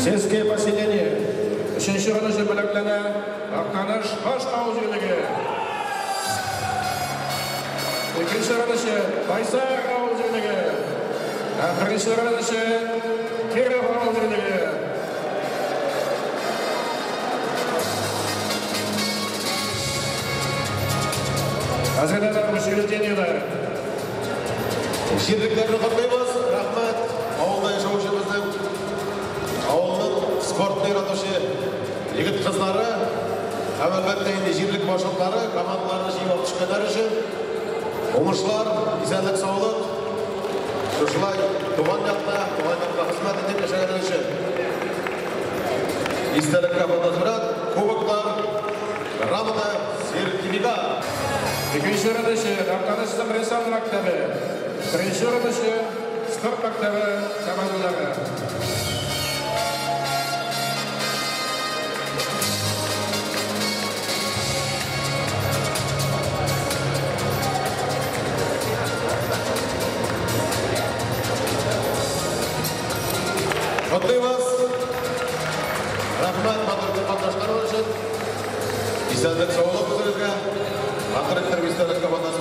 Сельское поселение. Өченче урын өчен бүләкләнә Актаныш Баш авыл җирлеге. Икенче урын өчен Байсар авыл җирлеге. Ә беренче урын өчен Киров авыл җирлеге. Әзерләнә учреждениеләр. Җирлекләрне котлыйбыз. Рәхмәт. Авылда яшәүче безнең авылның спортны яратучы егет кызлары һәм әлбәттә инде җирлек башлыклары командаларны җыеп алып төшкәннәр өчен уңышлар, исәнлек, саулык. Шушылай туган якта, туган якка хезмәт итеп яшәгәннәр өчен. Истәлеккә фотосурәт, кубоклар, грамота, сертификат. Икенче урын өчен Актаныш Беренче мәктәбе. Беренче урын өчен спорт мәктәбе командалары. Котлыйбыз. Рәхмәт матур катнашканнар өчен. Исәнлек, саулык үзегезгә. Матур иттереп истәлеккә.